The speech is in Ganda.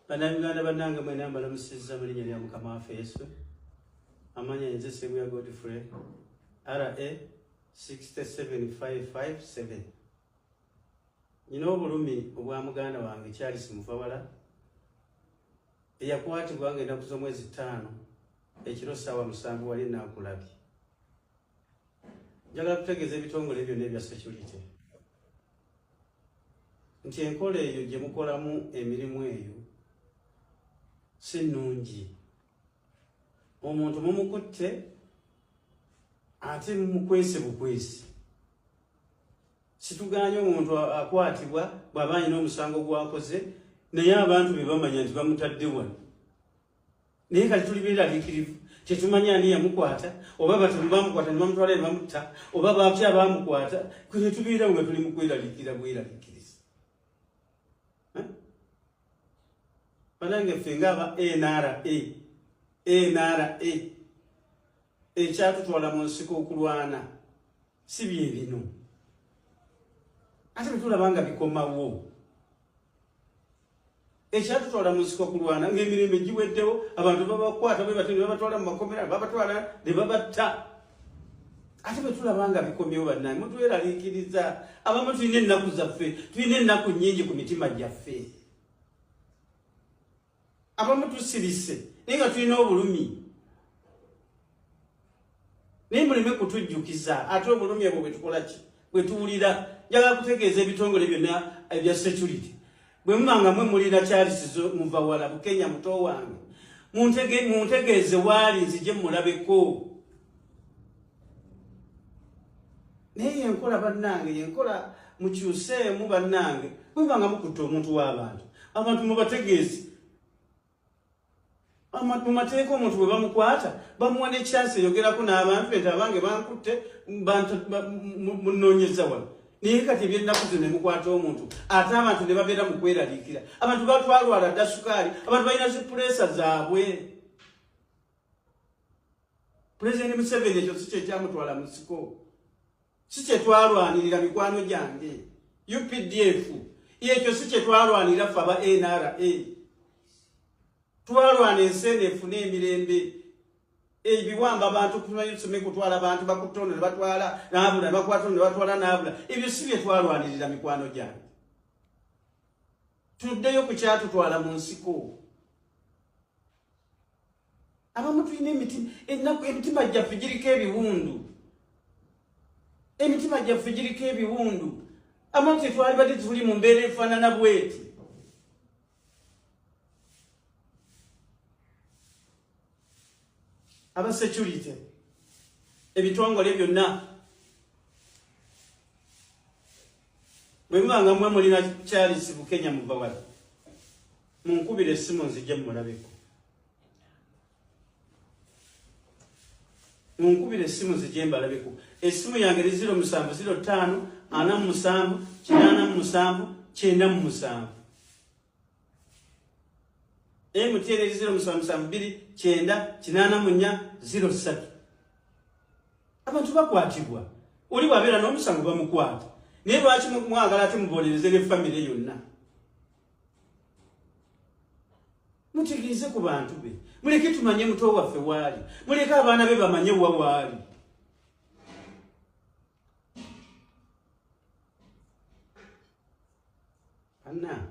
Bannayuganda bannange mwena mbalamusizza mu linnya lya Mukama waffe Yesu. Amanya nze Sseguya Godfrey RA 67557. Nina obulumi obwa muganda wange Charles Muvawala eyakwatibwa ng'ennaku z'omwezi 5 ekiro ssaawa 7 wali Naakulabye. Njagala kutegeeza ebitongole byonna ebya security nti enkola eyo gye mukolamu emirimu eyo si nnungi. Omuntu mumukutte ate mumukwese bukwesi. Situgaanye omuntu akwatibwa bw'aba alina omusango gwakoze, naye abantu be bamanya nti bamutadde wano. Naye kati tuli beeraliikirivu, tetumanyi ani yamukwata, oba batemu bamukwata ne bamutwala ne bamutta, oba baaki abamukwata. Kwe tubeerawo nga tuli mu kweraliikirira bweraliikirizi. Banange ffe ng'aba NRA ekyatutwala mu nsiko okulwana si bye bino, ate bwe tulaba nga bikomawo. Ekyatutwala mu nsiko okulwana ng'emirembe giweddewo, abantu babakwata bwe batyo ne babatwala mu makomera, babatwala ne babatta. Ate bwe tulaba nga bikomyewo, bannange mutweraliikiriza. Abamu tulina ennaku zaffe, tulina ennaku nnyingi ku mitima gyaffe. Abamu tusirise naye nga tulina obulumi, naye muleme kutujjukiza ate obulumi obwo bwe tukola ki, bwe tuwulira. Njagala kutegeeza ebitongole byonna ebya security, bwe muba nga mwe mulina Charles Muvawala Bukenya muto wange, muntegeeze waali nzije mulabeko. Naye yenkola bannange, yenkola mukyuseemu bannange. Bwe muba nga mukutte omuntu w'abantu, abantu mubategeeze. Mu mateeka omuntu bwe bamukwata bamuwa ne chance eyogerako n'abantu nti abange bankutte, munoonyeza wano. Naye kati ebyennaku zino ne mukwata omuntu ate abantu ne babeera mu kweraliikira. Abantu batwalwala dda sukaali, abantu balina zi pressure zaabwe. Pulezidenti Museveni ekyo si kyekyamutwala mu nsiko, si kye twalwanirira mikwano gyange UPDF, ekyo si kye twalwanirira ffe aba NRA. Twalwana ensi eno efune emirembe. Ebiwamba abantu tusome kutwala abantu bakutte ono ne batwala n'abula, ne bakwata ono ne batwala n'abula, ebyo si bye twalwanirira mikwano gyange. Tuddeyo ku kyatutwala mu nsiko. Abamu tulina emitima ennaku, emitima gyaffe giriko ebiwundu, emitima gyaffe giriko ebiwundu. Abamu tetwalibadde tuli mu mbeera efaanana bweti. Aba security, ebitongole byonna, bwe muba nga mwe mulina Charles Bukenya Muvawala, munkubire essimu nzije mumulabeko. Munkubire essimu nzije mbalabeko. Essimu yange eri 0705 47 87 97. MTN eri 0772 9 84 03. Abantu bakwatibwa, oli bw'abeera n'omusango bamukwata, naye lwaki mwagala ate mubonereze ne famire yonna? Mutegeeze ku bantu be, muleke tumanye muto waffe waali, muleke abaana be bamanye wa waali. Anna.